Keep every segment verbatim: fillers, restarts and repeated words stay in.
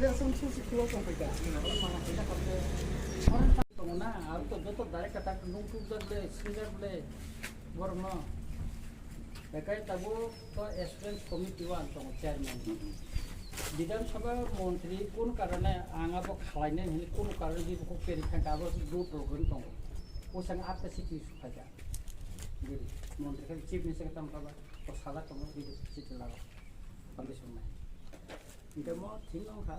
Tongo na, aro to joto direct attack nung tubjak le, sinjak le, borok no. Bekai tabuk to students committee o ang tongo chairman. Bidhan Sabha montri kun karone ang abo khalai nai hini kun karone jodi kok peri kha abo do program tongo. O sang apta siti sukhaja. Giri montri kha chief minister tam kha ba to sala tongo di siti laga. Pande sunai. Hingke mo thing wng kha.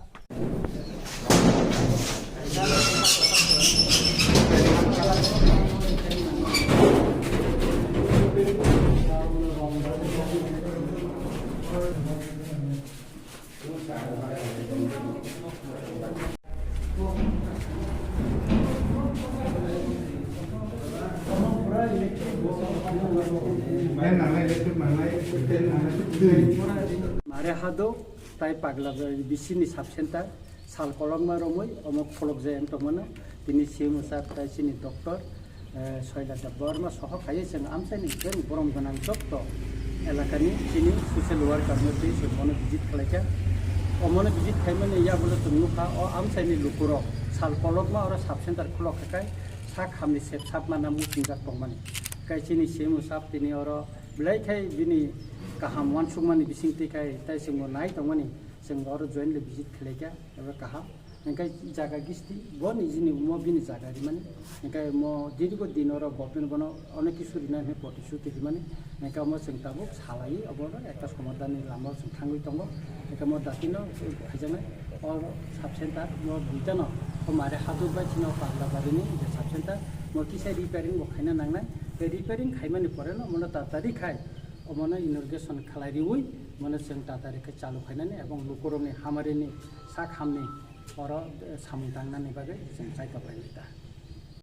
Mare hado tai Pagla bisini sub center sal kolokma romwi omo kholok jai ang tongmano tini C M O sir tai chini doctor, eh, Soila Debbarma soho khaiwi chwng amchaini jeng borom gwnang jotto elakani chini social worker no twi chwng bono visit khlaikha. Omono visit khaimani yagulo chwng nukha o amchaini lukurok sal kolokma oro sub center khulok khakai sak hamni sep sap mana muchungjak tongmani. Kai chini C M O sir tini oro belai khai bini kaham wansukmani bisingtwi khai tai chwngbo nai tongmani chwng oro jointly visit khlaikha eba kaham. Hingke jaga gisti bo nijini mo bini jaga rimani. Hingke mo dirgo din oro government bono onek kisu rina hwnwi protisuti rimani. Hingke omo chwng tabuk salai obo ekta somadhan ni lama o chwng thangwi tongo. Hingke mo datino haijaknai o sub center mo duita no o mare haduk bai chini o Pagla barini je sub center mo kisa repairing bo khaina nangnai. Tei repairing khaimani pore no mono tatari khai omono inauguration khalai riwi mono chwng tatari khai chalu khainani ebong lukurokni hamarini sak hamni oro, eh, samung tangnani bagwi chwng chaitok lainai ta.